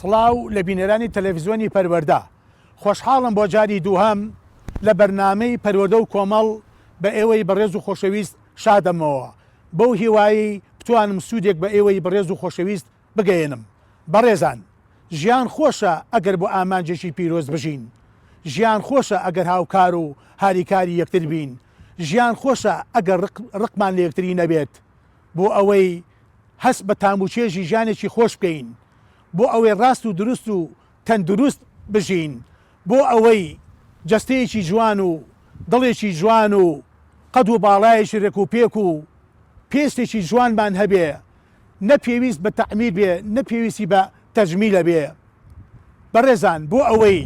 سڵاو لە بینەرانی تەلەفزیۆنی پەروەردە، خۆشحاڵم بۆ جاری دووهەم لە بەرنامەی پەروەردە و کۆمەڵ بە ئێوەی بەڕێز و خۆشەویست شادەبمەوە، بەو هیوایەی بتوانم سوودێک بە ئێوەی بەڕێز و خۆشەویست بگەیەنم. بەڕێزان، ژیان خۆشە ئەگەر بۆ ئامانجێکی پیرۆز بژین. ژیان خۆشە ئەگەر هاوکار و هاریکاری یەکتر بین. ژیان خۆشە ئەگەر ڕقمان لە یەکتری نەبێت. بۆ ئەوەی هەست بە تام و چێژی ژیانێکی خۆش بکەین. بۆ ئەوەی ڕاست و دروست و تەندروست بژین. بۆ ئەوەی جەستەیەکی جوان و دڵێکی جوان و قەد و باڵایەکی ڕێکوپێک و پێستێکی جوانمان هەبێ، نە پێویست بە تەعمیر بێ نە پێویستی بە تەجمیلە بێ. بەڕێزان بۆ ئەوەی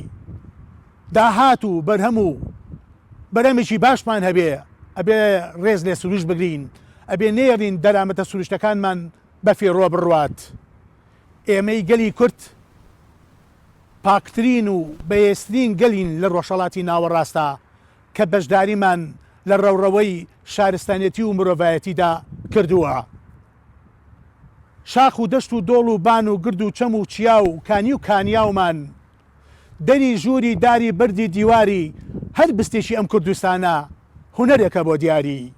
داهات و بەرهەم و بەرهەمێکی باشمان هەبێ ئەبێ ڕێز لە سروشت بگرین، ئەبێ نەیەڵین دەرامەتە سروشتەکانمان بە فیڕۆ بڕوات. ئێمەی گەلی کورد پاکترین و بەهێزترین گەلین لە ڕۆژهەڵاتی ناوەڕاستا کە بەشداریمان لە ڕەوڕەوەی شارستانیەتی و مرۆڤایەتیدا کردووە. شاخ و دەشت و دۆڵ و بان و گرد و چەم و چیا و کانی و کانیاومان، دەری ژووری داری بەردی دیواری هەر بستێکی ئەم کوردستانە هونەرێکە بۆ دیاری.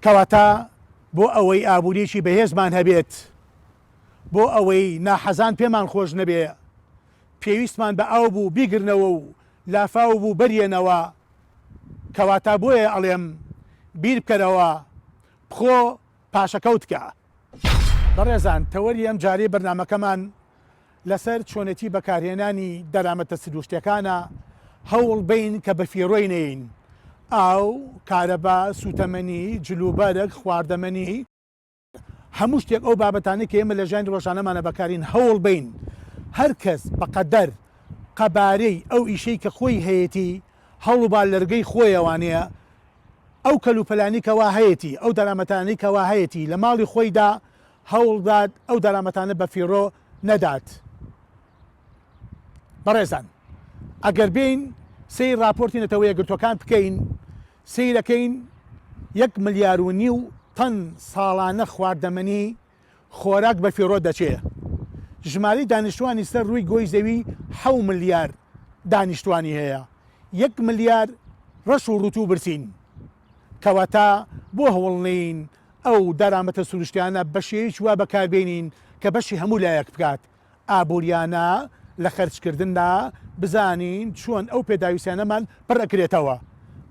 کەواتە بۆ ئەوەی ئابوورییەکی بەهێزمان هەبێت، بۆ ئەوەی ناحەزان پێمان خۆش نەبێ، پێویستمان بە ئاو بوو بیگرنەوە و لافاو بوو بەریەنەوە، کەواتە بۆیە ئەڵێم بیر بکەرەوە بخۆ پاشەکەوت کە. بەڕێزان تەوەری ئەم جارەی بەرنامەکەمان لەسەر چۆنێتی بەکارهێنانی دەرامەتە سروشتیەکانە، هەوڵ بەین کە بەفیڕۆی نەیەین، ئاو، کارەبا، سوتەمەنی، جلوبەرگ، خواردەمەنی، هەموو شتێک ئەو بابەتانەی کە ئێمە لە ژیانی ڕۆژانەمانە بەکارین هەوڵ بەین هەر کەس بە قەدەر قەبارەی ئەو ئیشەی کە خۆی هەیەتی هەوڵبا لەرگەی خۆیەوانێ ئەو کەلوپەلانی کەوا هەیەتی ئەو دەرامەتانەی کەوا هەیەتی لە ماڵی خۆیدا هەوڵدات ئەو دەرامەتانە بە فیڕۆ نەدات. بەڕێزان ئەگەر بێین سەیر ڕاپۆرتی نەتەوە یەکگرتووەکان بکەین سەیرەکەین یەک ملیار و نیو تەن ساڵانە خواردەمەنی خۆراک بە فیڕۆ دەچێ. ژمارەی دانیشتوانی سەر ڕووی گۆی زەوی حەو ملیار دانیشتوانی هەیە. یەک ملیار ڕەش و ڕووت و برسین. کەواتە بۆ هەوڵ نەیین ئەو دەرامەتە سروشتیانە بە شێوەیەکی وا بەکاربێنین کە بەشی هەموو لایەک بکات. ئابووریانە لە خەرجکردندا بزانین چۆن ئەو پێداویستیانەمان پڕ ئەکرێتەوە،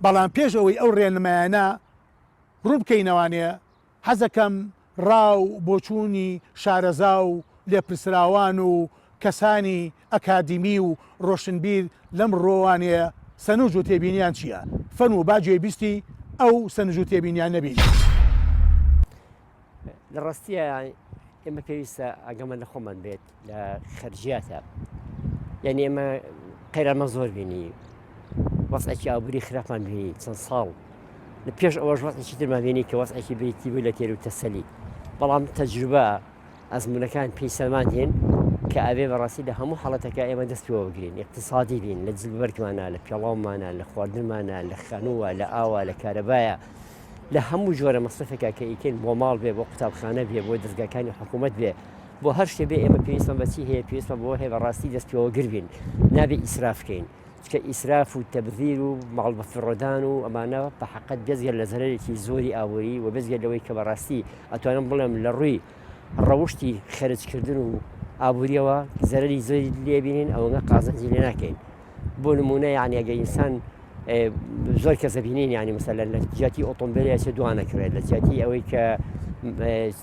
بەڵام پێش ئەوەی ئەو ڕێنمایانە ڕوو بکەینەوانێ حەزەکەم ڕا و بۆچوونی شارەزا و لێپرسراوان و کەسانی ئەکادیمی و ڕۆشنبیر لەم ڕووەوانێ سەنج و تێبینیان چییە؟ فەرموو با گوێبیستی ئەو سەنج و تێبینیانە بین. لە ڕاستیە ئێمە پێویستە ئاگامان لە خۆمان بێت لە خەرجیاتە یعنی ئێمە قەیرانمان زۆر بینی وەزعێکی ئابووری خراپمان بینی چەند ساڵ لە پێش ئەوەش وەزعێکی ترمان بینی کە وەزعێکی بریتی بوو لە تێر و تەسەلی بەڵام تەجروبە ئەزمونونەکان پێی سەلماندین کە ئەبێ بەڕاستی لە هەموو حاڵەتەکە ئێمە دەست پێوە بگرین اقتصادی بین لە جلوبەرگمانە لە پێڵاومانە لە خواردنمانە لە خانووە لە ئاوە لە کارەبایە لە هەموو جۆرە مەسرەفێکا کە ئیکەین بۆ ماڵ بێ بۆ قوتابخانە بێ بۆ دەزگاکانی حکوومەت بێ بۆ هەر شتێ بێ ئێمە پێویستمان بە چی هەیە پێویستمان بۆ هەیە بەڕاستی دەست پێوەگر بین نابێ ئیسراف بکەین چکە ئیسراف و تەبذیر و ماڵ بەفیڕۆدان و ئەمانە بە حەقەت بێزگە لە زەرەرێکی زۆری ئابووری و بێزگە لەوەی کە بەڕاستی ئەتوانم بڵێم لە ڕووی ڕەوشتی خەرجکردن و ئابووریەوە زەرەری زۆری لێبینین ئەوەنگە قازانجی لێ ناکەین بۆ نمونە یعنی ئەگەر ئینسان زۆر کەس دەبینین یعنی مەسەلەن لە جیاتی ئۆتۆمبیل چه دوانە کرێت لە جیاتی ئەوەی کە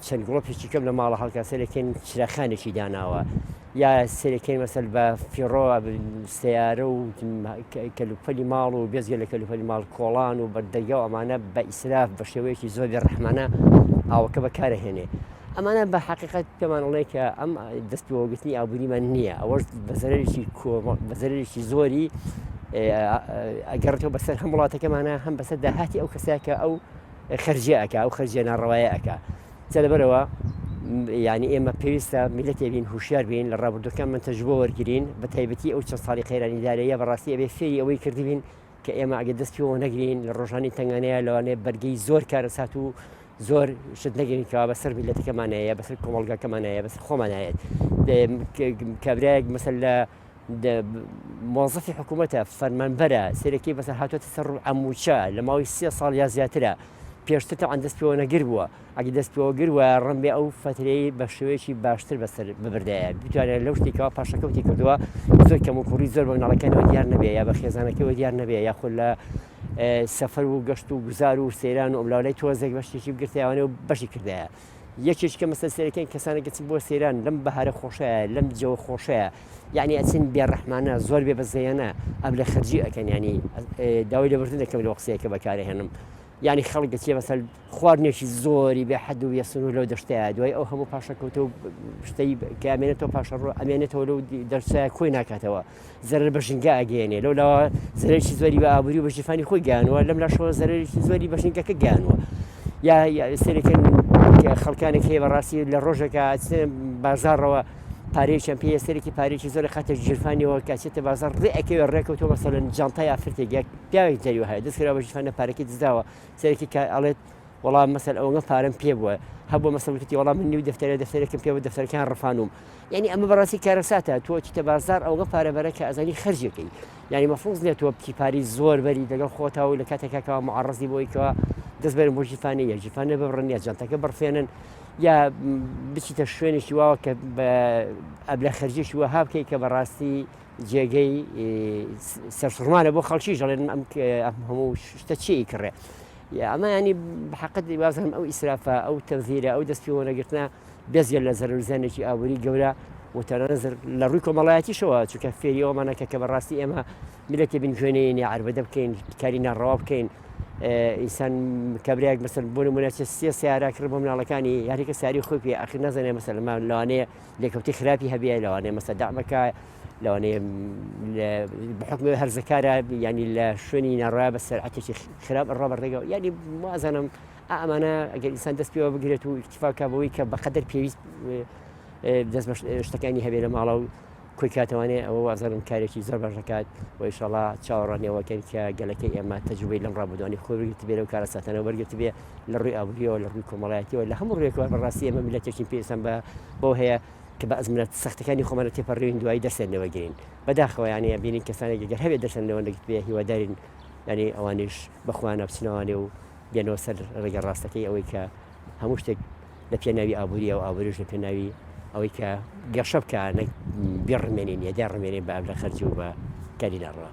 چەند گڵۆپێکی کەم لە ماڵە هەڵکە سەرەکەین چراخانێکی داناوە یا سەرەکەین مەسەل بە فیڕۆ سیارە و کەلوپەلی ماڵ و بێزگە لە کەلوپەلی ماڵ کۆڵان و بەردەرگا و ئەمانە بە ئیسراف بە شێوەیەکی زۆر بێ ڕەحمانە ئاوەکە بەکارەهێنێ ئەمانە بە حقیقت پێمان ئەڵێ کە ئەم دەست پێوەگرتنی ئابووریمان نییە ئەوەش بە زەرەرێکی بە زەرەرێکی زۆری ئەگەڕێتەوە بەسەر هەم وڵاتەکەمانە هەم بەسەر داهاتی ئەو کەسە کە ئەو خەرجیە ئەکا ئەو خەرجیە ناڕەوایە ئەکا جا لەبەرەوە یعنی ئێمە پێویستە میلەتێ بین هوشیار بین لە ڕابردوەکان من تەجروبە وەرگین بە تایبەتی ئەو چەند ساڵی قەیرانی دارەیە بەڕاستی ئەبێ فێری ئەوەی کردبین کە ئێمە ئەگەر دەست پێوە نەگرین لە ڕۆژانی تەنگانەیە لەوانەیە بەرگەی زۆر کارەسات و زۆر شت نەگەین کەوا بەسەر میلەتەکەمانەیە بەسەر کۆمەڵگاکەمانەیە بەسەر خۆمانایەت کابراایەک مەسەل لە مۆزەفی حکوومەتە فەرمانبەرە سەرەکی بەسەر هاتووەتە سەر عموچە لە ماوەی سێ ساڵ یا زیاترە پێشتر تەعاان دەست پێوە نەگر بووە ئەگە دەست پێوە گر وایە ڕەنبێ ئەو فترەی بە شێوەیەکی باشتر بەسەر ببردایە بتوانێت لەو شتێکەوە پاشەکەوتی کردووە زۆر کەم و کوڕی زۆر بە مناڵەکانەوە دیار نەبێ یا بە خێزانەکەەوە دیار نەبێ یاخود لە سەفەر و گەشت و گوزار و سەیران و ئەملاولای تۆزێک بەشێکی بگرتایەوانێ و بەشی کردایە. یەکێک کە مەسەل سەیرەکەین کەسانێک دەچن بۆ سەیران لەم بەهارە خۆشەیە لەم جەوە خۆشەیە یعنی ئەچن بێڕەحمانە زۆر بێ بەزەیانە ئەم لە خەرجی ئەکەن ینی داوای لێبوردن دەکەم لەو قسەیە کە بەکارهێنم یعنی خەڵک دەچێ مەسەل خواردنێکی زۆری بێ حەد و بێ سنوور لەو دەشتەیە دوای ئەو هەموو پاشەکەوتە و شتەی کە ئەمێنێتەوە پاشەڕۆ ئەمێنێتەوە لەو دەرچەیە کۆی ناکاتەوە زەرەر بە ژینگە ئەگەیەنێ، لەو لاوە زەرەرێکی زۆری بە ئابووری و بە ژیرفانی خۆی گەیانووە، لەم لاشەوە زەرەرێکی زۆری بە ژینگەکە گەیانووە. یا سەیرەکەن کە خەڵکانێک هەیە بەڕاستی لە ڕۆژێکا ئەچنە بازاڕەوە پارەیەکیان پێیە سەرێکی پارێکی زۆر خاتە ژیرفانیەوە کە ئەچێتە بازاڕ ڕێ ئەکەوێ ڕێکەوتووە مەسەلەن جانتای ئافرەتێک یا پیاوێک جاری وەهایە دەست کراوە بە ژیرفانە پارەکەی دزراوە سەرێکی کە ئەڵێت وەڵا مەسەل ئەوەنگە پارەم پێ بووە هەبووە مەسەل وتتی وەڵا من نیو دەفتەرە دەفتەرێکم پێ بوو دەفتەرەکان ڕفانوم یعنی ئەمە بەڕاستی کارەساتە تۆ چیتە بازار ئەوگە پارە بەرە کە ئەزانی خەرجەکەی یعنی مەفروض نیە تۆ بچی پاری زۆر بەری لەگەڵ خۆتا و لە کاتێکا کەوا معڕزی بۆی کەوا دەست بەرن بۆ ژیفانە یا ژیفانە ببڕن یا جانتەکە بڕفێنن یا بچیتە شوێنێکی واوە کە بە ئەبلە خەرجێکی وەها بکەیت کە بەڕاستی جێگەی سەرسوڕمانە بۆ خەڵکیش دەڵێن ئەم ئەم هەموو شتە چی ئەیکڕێ ئەمە ینی بەحقت وازم ئەو ئیسرافە ئەو تەزیرە ئەو دەست پێوەنەگرتنە بێزگە لە زەرەر و زیانێکی ئابووری گەورە و تەنانەت لە ڕووی کۆمەڵایەتیشەوە چونکە فێری ئەومانەکە کە بەڕاستی ئێمە میلەتێ بین گوێنەیە یا عربەدە بکەین کاری ناڕەوا بکەین ئینسان کابراەک مەسەر بۆ نمونە چ سێ سیارە کڕ بۆ مناڵەکانی یاریکە ساری خۆی پێ ئەخر نازانێ مەسەر لەوانەیە لێکەوتەی خراپی هەبێ لەوانەیە مەسە دەعمەکە لەوانەیە بحکم هەرزەکارە ینی لە شوێنی ناڕای بە سەرعەتێکی خراپ ڕا بەڕێگە ینی وازانم ئەمانە ئەگەر ئینسان دەست پێوە بگرێت و ئیکتفاکە بەوەی کە بەقەدەر پێویست دەست بە شتەکانی هەبێ لە ماڵە و کۆی کاتەوانێ ئەوە وازانم کارێکی زۆر باش دەکات و ئیشەڵا چاوەڕوانیەوەکەین کە گەلەکەی ئێمە تەجروبەی لەم ڕابردوانی خۆی وەرگرتبێ لەو کارەساتانە وەرگرتبێ لە ڕووی ئابووریەوە لە ڕووی کۆمەڵایەتیەوە لە هەموو ڕوویەکەوە بەڕاستی ئێمە میللەتێکین پێویستمان بە بەو هەیە کە بە ئەزمونە سەختەکانی خۆمانە تێپەڕیوین دوایی دەرسیان لێوەگرین بەداخەوە یانی ئەبینین کەسانێک گەر هەبێ دەرسیان لێوە نەگرتبێ هیوادارین یانی ئەوانیش بە خۆیانە بچنەوانێ و بێنەوە سەر ڕێگە ڕاستەکەی ئەوەی کە هەموو شتێک لە پێناوی ئابووریە و ئابووریش لە پێناوی ئەوەی کە گەشە بکە نەک بێڕمێنین یا داڕمێنین بە لە خەرجی و بە کاری ناڕەوا.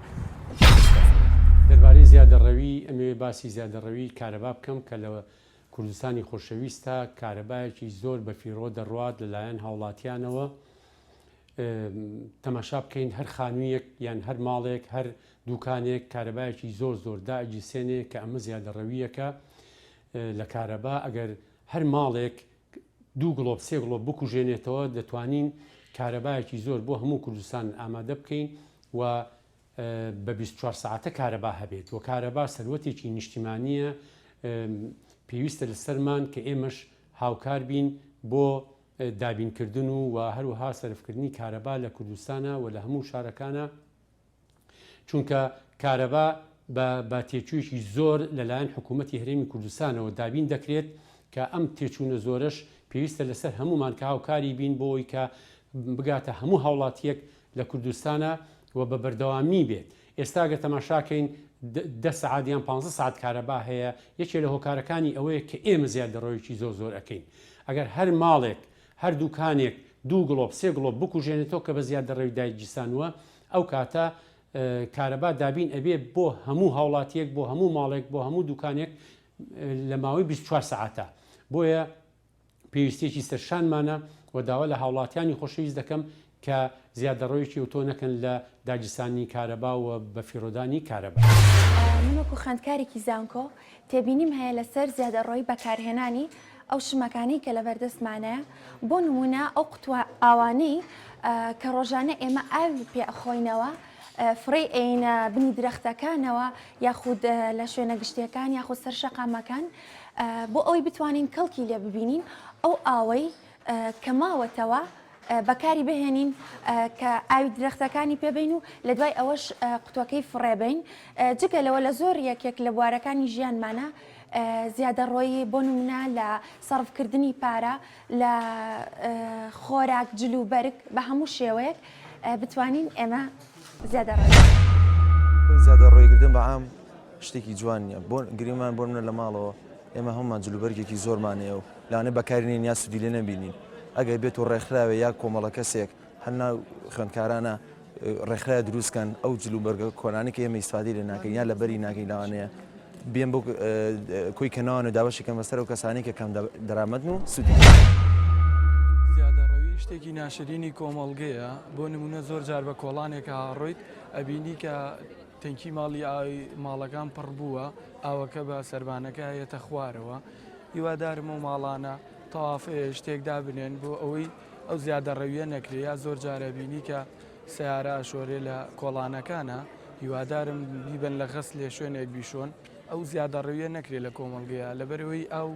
دەربارەی زیادەڕەوی ئەمەوێ باسی زیادەڕەوی کارەبا بکەم کە لە کوردستانی خۆشەویستا کارەبایەکی زۆر بەفیڕۆ دەڕوات لەلایەن هاوڵاتیانەوە تەماشا بکەین هەر خانوویەک یان هەر ماڵێک هەر دوکانێک کارەبایەکی زۆر زۆر دائگیرسێنێ کە ئەمە زیادەڕەوییەکە لە کارەبا ئەگەر هەر ماڵێک دوو گڵۆپ سێ گڵۆپ بکوژێنێتەوە دەتوانین کارەبایەکی زۆر بۆ هەموو کوردستان ئامادە بکەین و بە 24 سەعاتە کارەبا هەبێت و کارەبا سەروەتێکی نیشتیمانییە پێویستە لەسەرمان کە ئێمەش هاوکار بین بۆ دابینکردن و و هەروەها سەرفکردنی کارەبا لە کوردستانە و لە هەموو شارەکانە چونکە کارەبا بە بە تێچوویەکی زۆر لەلایەن حکوومەتی هەرێمی کوردستانەوە دابین دەکرێت کە ئەم تێچوونە زۆرەش پێویستە لەسەر هەموومان کە هاوکاری بین بۆ ئەوەی کە بگاتە هەموو هاوڵاتییەک لە کوردستانا و بە بەردەوامی بێت. ئێستا گەر تەماشاکەین دە سەعات یان پانزە سەعات کارەبا هەیە یەکێ لە هۆکارەکانی ئەوەیە کە ئێمە زیادەڕەویی زۆر زۆر ئەکەین ئەگەر هەر ماڵێک هەر دوکانێک دوو گڵۆپ سێ گڵۆپ بکوژێنێتەوە کە بە زیادەڕەوی دایگیرسانووە ئەو کاتە کارەبا دابین ئەبێ بۆ هەموو هاوڵاتیەک بۆ هەموو ماڵێک بۆ هەموو دوکانێک لە ماوەی 24 سەعاتە بۆیە پێویستیەکی سەرشانمانە و داوا لە هاوڵاتیانی خۆشەویست دەکەم کە زیادەڕەویەکی ئەوتۆ نەکەن لە داگیرسانی کارەبا و بەفیڕۆدانی کارەبا. من وەکو خوێندکارێکی زانکۆ تێبینیم هەیە لەسەر زیادەڕۆیی بەکارهێنانی ئەو شمەکانەی کە لەبەردەستمانەیە بۆ نمونە ئەو قوتوە ئاوانەی کە ڕۆژانە ئێمە ئاوی پێ ئەخۆینەوە فڕێی ئەینە بنی درەختەکانەوە یاخود لە شوێنە گشتیەکان یاخود سەر شەقامەکان بۆ ئەوەی بتوانین کەڵکی لێ ببینین ئەو ئاوەی کە ماوەتەوە بەکاری بهێنین کە ئاوی درەختەکانی پێبین و لە دوای ئەوەش قوتوەکەی فڕێبین جگە لەوە لە زۆر یەکێک لە بوارەکانی ژیانمانە. زیادەڕۆیی بۆ نمونە لە سەرفکردنی پارە لە خۆراک جل و بەرگ بە هەموو شێوەیەک بتوانین ئێمە زیادەڕۆیی. خۆی زیادەڕۆییکردن بە عام شتێکی جوان نییە بۆ گریمان بۆ منە لە ماڵەوە ئێمە هەمومان جلوبەرگێکی زۆرمان هەیە و لەوانەیە بەکاری نێین یا سوودی لێ نەبینین ئەگەر بێت و ڕێکخراوێ یا کۆمەڵە کەسێک هەر ناو خوێندکارانە ڕێکخراوێ دروست کەن ئەو جلوبەرگە کۆنانەی کە ئێمە ئیسفادەی لێ ناکەین یا لەبەری ناکەین لەوانەیە بێن بۆ کۆی کەنەوان و دابەشی کەن بەسەر ئەو کەسانەی کە کەم دەرامەتن و سوودی زیادەڕەوی شتێکی ناشرینی کۆمەڵگەیە بۆ نمونە زۆر جار بە کۆڵانێکا ڕۆیت ئەبینی کە تەنکی ماڵی ئاوی ماڵەکان پڕ بووە ئاوەکە بە سەربانەکە یەتە خوارەوە هیوادارم ئەو ماڵانە تەوافەیە شتێک دابنێن بۆ ئەوەی ئەو زیادەڕەویە نەکرێ یا زۆر جارە بینی کە سەیارە ئەشۆرێ لە کۆڵانەکانا هیوادارم بیبەن لە غەسلێ شوێنێک بیشۆن ئەو زیادەڕەویە نەکرێ لە کۆمەڵگەیا لەبەرئەوەی ئاو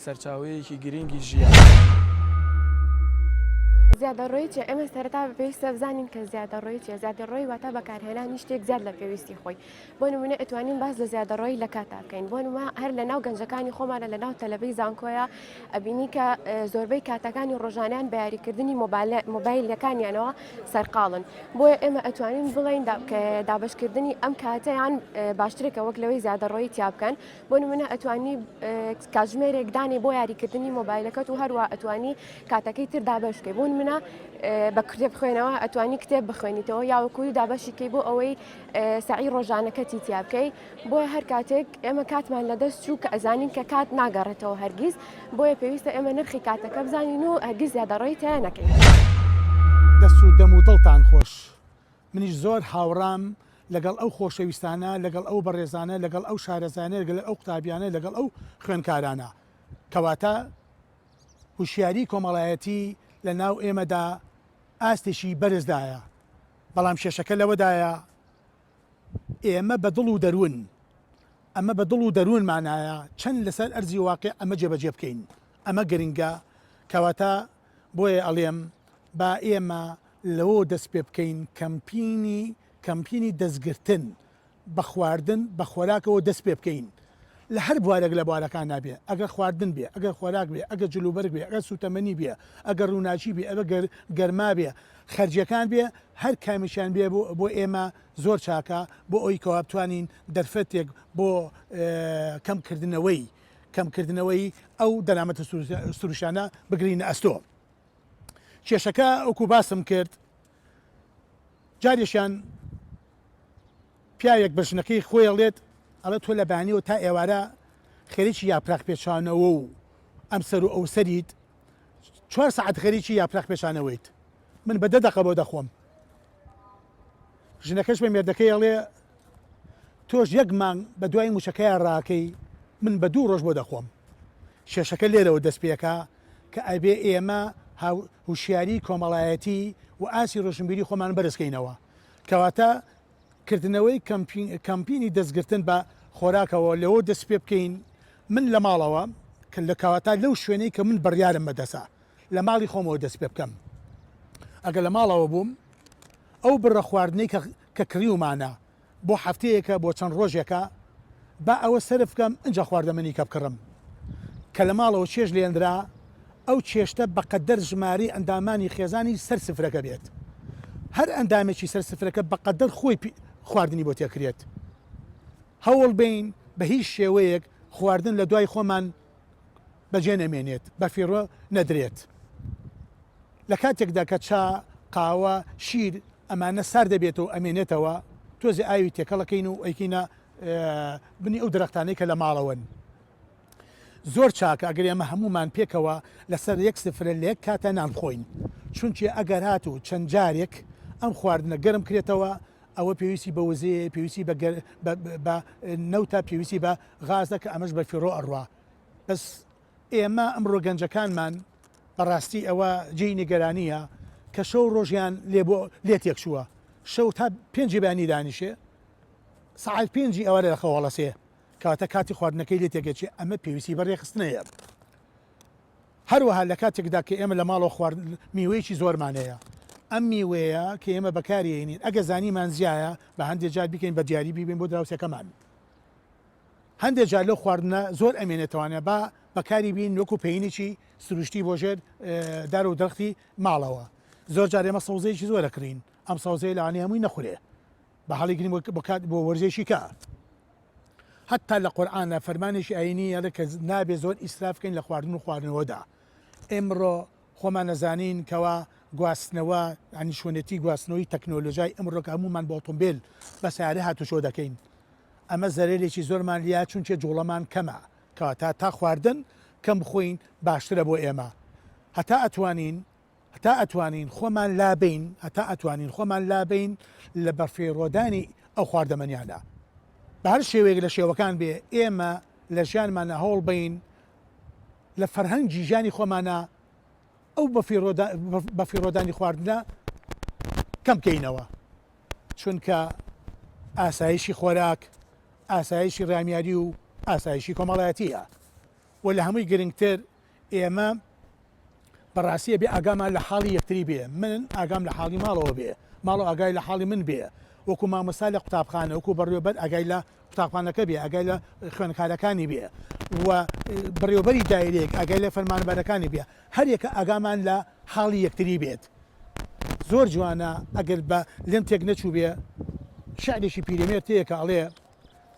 سەرچاوەیەکی گرنگی ژیانە. زیادەڕۆیی چیە؟ ئێمە سەرەتا پێویستە بزانین کە زیادەڕۆیی چیە؟ زیادەڕۆیی واتە بەکارهێنانی شتێک زیاد لە پێویستی خۆی. بۆ نمونە ئەتوانین باس لە زیادەڕۆیی لە کاتا بکەین بۆ نمە هەر لە ناو گەنجەکانی خۆمانە لە ناو تەلەبەی زانکۆیە ئەبینی کە زۆربەی کاتەکانی ڕۆژانیان بە یاریکردنی مۆبایلەکانیانەوە سەرقاڵن بۆیە ئێمە ئەتوانین بڵێین دابشکردنی ئەم کاتەیان باشترێکە وەک لەوەی زیادەڕۆیی تیا بکەن بۆ نمونە ئەتوانی کاتژمێرێک دانی بۆ یاریکردنی مۆبایلەکەت و هەروە ئەتوانی کاتەکەی تر دابش بکەی بۆ نمونە بە کتێب خوێنەوە ئەتوانی کتێب بخوێنیتەوە یاوەکوی دابەشیکەی بۆ ئەوەی سەعی ڕۆژانەکەتی تیا بکەی بۆیە هەر کاتێک ئێمە کاتمان لەدەست چوو کە ئەزانین کە کات ناگەڕێتەوە هەرگیز بۆیە پێویستە ئێمە نرخی کاتەکە بزانین و هەرگیز زیادەڕۆیی تیا نەکەین. دەست و دەم و دڵتان خۆش منیش زۆر هاوڕام لەگەڵ ئەو خۆشەویستانە لەگەڵ ئەو بەڕێزانە لەگەڵ ئەو شارەزایانە لەگەل ئەو قوتابیانە لەگەڵ ئەو خوێندکارانە کەواتە هوشیاری کۆمەڵایەتی لە ناو ئێمەدا ئاستێکی بەرزدایە بەڵام کێشەکە لەوەدایە ئێمە بە دڵ و دەروون ئەمە بە دڵ و دەروونمانایە چەند لەسەر ئەرزی واقع ئەمە جێبەجێ بکەین ئەمە گرنگە کەواتە بۆیە ئەڵێم با ئێمە لەوەوە دەست پێ بکەین کەمپینی کەمپینی دەستگرتن بە خواردن بە خۆراکەوە دەست پێ بکەین لە هەر بوارێک لە بوارەکانا بێ ئەگەر خواردن بێ ئەگەر خۆراک بێ ئەگەر جلوبەرگ بێ ئەگەر سوتەمەنی بێ ئەگەر ڕووناکی بێ ئەگەر گەرما بێ خەرجیەکان بێ هەر کامێکیان بێ بۆ ئێمە زۆر چاکە بۆ ئەوی کەوا بتوانین دەرفەتێک بۆ کەمکردنەوەی کەمکردنەوەی ئەو دەرامەتە سروشتیانە بگرینە ئەستۆ کێشەکە وەکو باسم کرد جارێکیان پیاوێک بە ژنەکەی خۆی ئەڵێت، ئەڵێ تۆ لە بەیانیەوە تا ئێوارە خەریکی یاپراخ پێچانەوە و ئەمسەر و ئەوسەریت، چوار سەعات خەریکی یاپراخ پێچانەوەیت، من بە دە دەقە بۆ دەخۆم. ژنەکەش بە مێردەکەی ئەڵێ تۆش یەک مانگ بە دوای موچەکەیا ڕاکەی، من بە دوو ڕۆژ بۆ دەخۆم. کێشەکە لێرەوە دەست پێکا کە ئەبێ ئێمە هوشیاری کۆمەڵایەتی و ئاستی ڕۆشنبیری خۆمان بەرز کەینەوە. کەواتە کردنەوەی کەمپینی دەستگرتن بە خۆراکەوە لەوە دەست پێ بکەین من لە ماڵەوە کە لە کەواتە لەو شوێنەی کە من بڕیارم بەدەسە لە ماڵی خۆمەوە دەست پێ بکەم ئەگەر لە ماڵەوە بووم ئەو بڕە خواردنەی کە کڕیومانە بۆ هەفتەیەکە بۆ چەند ڕۆژێکە با ئەوە سەرف بکەم ئینجا خواردەمەنی کە بکڕم کە لە ماڵەوە چێژ لێنرا ئەو چێشتە بەقەدەر ژمارەی ئەندامانی خێزانی سەر سفرەکە بێت هەر ئەندامێکی سەر سفرەکە بەقەدەر خۆی خواردنی بۆ تێکرێت هەوڵ بین بە هیچ شێوەیەک خواردن لە دوای خۆمان بەجێ نەمێنێت بەفیڕۆ نەدرێت لە کاتێکدا کە چا، قاوە، شیر ئەمانە سارد دەبێتەوە و ئەمێنێتەوە، تۆزێ ئاوی تێکەڵ ئەکەین و ئەیکەینە بنی ئەو درەختانەی کە لە ماڵەوەن. زۆر چاکە ئەگەر ئێمە هەموومان پێکەوە لەسەر یەک سفرە لە یەک کاتا نان بخۆین، چونکێ ئەگەر هاتوو چەند جارێک ئەم خواردنە گەرم کرێتەوە ئەوە پێویستی بە وزەیە، پێویستی بە نەوتە، پێویستی بە غازە کە ئەمەش بە فیڕۆ ئەڕوا. بەس ئێمە ئەمڕۆ گەنجەکانمان بەڕاستی ئەوە جێی نیگەرانییە کە شەو ڕۆژیان لێ بۆ لێ تێکچووە شەو تا پێنجی بەیانی دانیشێ سەعات پێنجی ئێوارە لە خەو هەڵەسێ کەواتە کاتی خواردنەکەی لێ تێکەچێ ئەمە پێویستی بە ڕێکخستنەیە هەروەها لە کاتێکدا کە ئێمە لە ماڵەوە خوارد میوەیەکی زۆرمان هەیە ئەم میوەیە کە ئێمە بەکاریێنین ئەگە زانیمان زیایە بە هەندێک جار بیکەین بە دیاری بیبین بۆ دراوسێکەمان. هەندێ جار لەو خواردنە زۆر ئەمێنێتەوانە با بەکاری بین وەکو پەینێکی سروشتی بۆ ژێر دار و درەختی ماڵەوە. زۆر جار ئێمە سەوزەیەکی زۆر ئەکڕین، ئەم سەوزەیە لەوانەیە هەمووی نەخورێ، با هەڵیگرین بۆ کات بۆ وەرزێکی کە. هەتا لە قورئانا فەرمانێکی ئایینی ئەڵێ کە نابێ زۆر ئیسراف بکەین لە خواردن و خواردنەوەدا. ئێمڕۆ خۆمان ئەزانین کەوا گواستنەوە یانی چۆنێتی گواستنەوەی تەکنۆلۆژای ئەمڕۆ کە هەموومان بە ئۆتۆمبێل بە سەیارە هاتوچۆ دەکەین ئەمە زەرەرێکی زۆرمان لیا چونکێ جوڵەمان کەمە کەواتە تا خواردن کەم بخۆین باشترە بۆ ئێمە هەتا ئەتوانین هەتا ئەتوانین خۆمان لابەین هەتا ئەتوانین خۆمان لابەین لە بەفیڕۆدانی ئەو خواردەمەنیانە بە هەر شێوەیەک لە شێوەکان بێ ئێمە لە ژیانمانە هەوڵ بەین لە فەرهەنگی ژیانی خۆمانە ئەو بەفیڕۆدانی خواردنە کەم بکەینەوە چونکە ئاسایشی خۆراک ئاسایشی ڕامیاری و ئاسایشی کۆمەڵایەتیە و لە هەمووی گرنگتر ئێمە بەڕاستی ئەبێ ئاگامان لە حاڵی یەکتری بێ، من ئاگام لە حاڵی ماڵەوە بێ، ماڵەوە ئاگای لە حاڵی من بێ، وەکو مامۆستا لە قوتابخانە، وەکو بەڕێوەبەر ئاگای لە قوتابخانەکە بێ، ئاگای لە خوێندکارەکانی بێ و بەڕێوەبەری دایرەیەک ئاگای لە فەرمانبەرەکانی بێ، هەریەکە ئاگامان لە حاڵی یەکتری بێت. زۆر جوانە ئەگەر بە لێم تێک نەچووبێ شعرێکی پیرەمێرد هەیە کە ئەڵێ،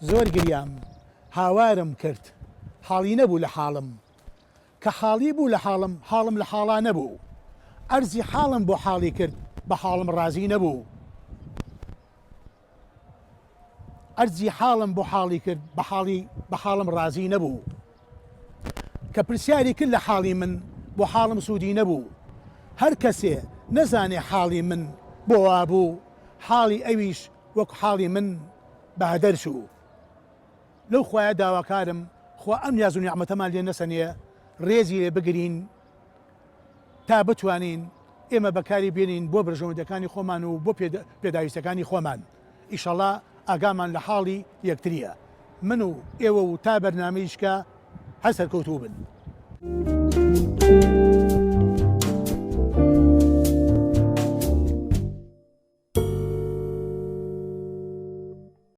زۆر گریام، هاوارم کرد، حاڵی نەبوو لە حاڵم، کە حاڵی بوو لە حاڵم، حاڵم لە حاڵا نەبوو. عەرزی حاڵم بۆ حاڵی کرد، بە حاڵم ڕازی نەبوو. عەرزی حاڵم بۆ حاڵی کرد، بە حاڵی بە حاڵم ڕازی نەبوو. کە پرسیاری کرد لە حاڵی من، بۆ حاڵم سوودی نەبوو. هەر کەسێ نەزانێ حاڵی من بۆ وا بوو، حاڵی ئەویش وەک حاڵی من بە هەدەر چوو. لەو خوایە داواکارم خوا ئەم نیاز و نیعمەتەمان لێ نەسەنێ ڕێزی لێ بگرین تا بتوانین ئێمە بەکاری بێنین بۆ بەرژەوەندیەکانی خۆمان و بۆ پێداویستەکانی خۆمان ئیشەڵا ئاگامان لە حاڵی یەکتریە من و ئێوە و تا بەرنامەیشکە هەر سەرکەوتوو بن.